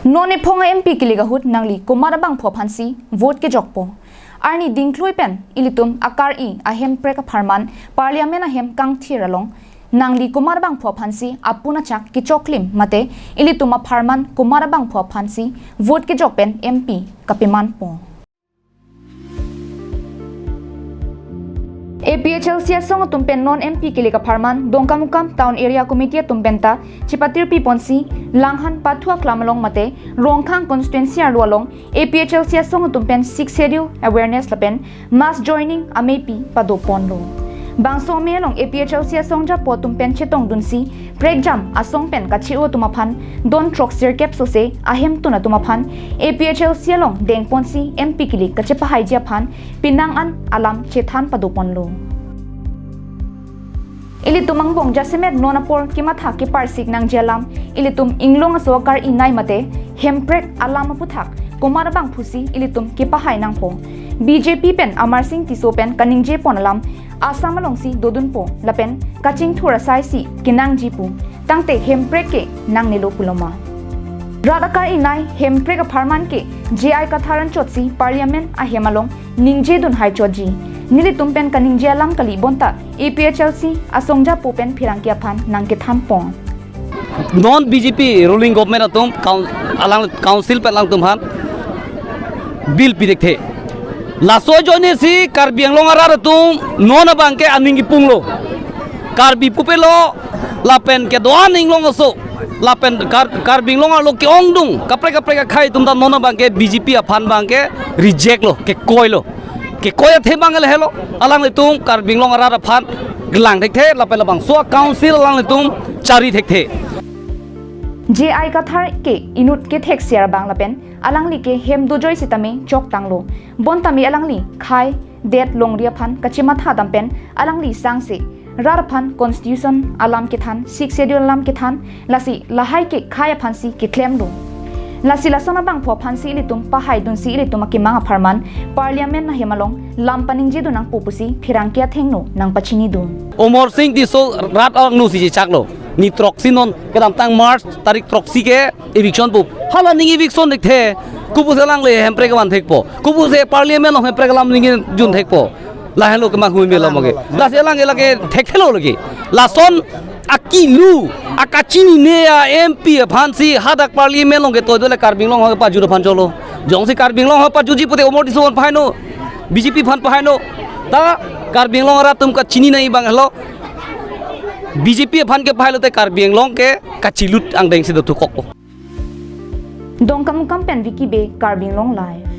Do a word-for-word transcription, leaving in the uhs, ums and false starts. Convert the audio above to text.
Non ephong a-M P kilik ahut nangli komat abangphu aphansi vote kejokpo. Arni dingklui pen ilitum akari ahemprek apharman Parliament ahem kangthir along nangli komat abangphu aphansi apun achak kechoklim mate ilitum apharman komat abangphu aphansi vote kejok pen M P kapemanpo. A P H L C asong atum pen non M P kilik apharman Dongkamukam Town Area Committee atum penta chipatirpi ponsi Langhan pathu aklam along mate Rongkhang constituency arlo along A P H L C asong atum pen Sixth Schedule awareness lapen mass joining ameipi padoponlo. Bangso amei along A P H L C asong japo atum pen chetongdunsi prekjam asong pen kachi-o atum aphan don throksirkep sose ahemtun atum aphan A P H L C along dengponsi M P kilik kachepahaiji aphan penang an alam chethan padoponlo. Ilitum angbong jasemet non apor kematha keparsik nangji alam ilitum inglong aso akar-inai mate hemprek alam aputhak komat abangphusi ilitum kepahai nangpo. B J P pen Amarsing Tisso pen kaningjepon alam Assam alongsi dodunpo lapen kachingthur asaisi kenangji pu tangte hemprek ke nangnelo puloma. Rat akar-inai hemprek apharman ke J I Kathar anchotsi Parliament ahem along ningjedun haichotji. Nelitum pen kaningje alam kali bonta A P H L C asong japo pen pherangke aphan nangkethanpon. Non B J P ruling government atum coun-, alang council pen alangtum aphan bill pithekthe. Laso ajoinesi Karbi Anglong arat atum non abangke aning kipunglo. Karbi pupelo lapen kedo-an inglong aso lapen Kar-, Karbi Anglong arlo ke-ongdung kaprek kaprek akhei atum ta non abangke B J P aphan abangke reject lo, kekoilo. Kekoi athe abang lahelo, alanglitum Karbi Anglong arat aphan kelang thekthe lapen labangso council alanglitum chari thekthe. J I Kathar ke inut kethek siar abang lapen alangli ke hem dojoi sitame choktanglo. Bonta me alangli khei det longri aphan kachematha dam pen alangli sangse rat aphan constitution alam kethan, Sixth Schedule alam kethan, lasi lahai ke khei aphansi keklemlo. Lasi lason abangphu aphansi ilitum pahaidunsi ilitum akemang apharman Parliament ahem along lam paningjedun nangpo pusi pherangke athengno nangpachinidun. Amarsing Tisso rat angno si chechaklo. Ni throksi non kedamtang March tarik throksi ke eviction pu. Hala ning eviction thekthe. Kopusi alangle hemprek van thekpo. Kopusi Parliament along hemprek alam ningjejun thekpo. Lahenlo kemanghumelo moge. Lasi alang alang ke thekthelo lagi. Lason akilu, akachinine a-M P aphansi hadak Parliament along ketoi dole Karbi Anglong aphan pajut aphan cholo. Jongsi Karbi Anglong aphan pajutji pute Amarsing Tisso aphan pahaino, B J P aphan pahaino. Ta Karbi Anglong arat atum kachini nangji abang helo. B J P aphan kepahai lote Karbi Anglong ke kachilut angdengsi dothukokpo. Dongkamukam pen Vicky Bey, Karbi Anglong Live.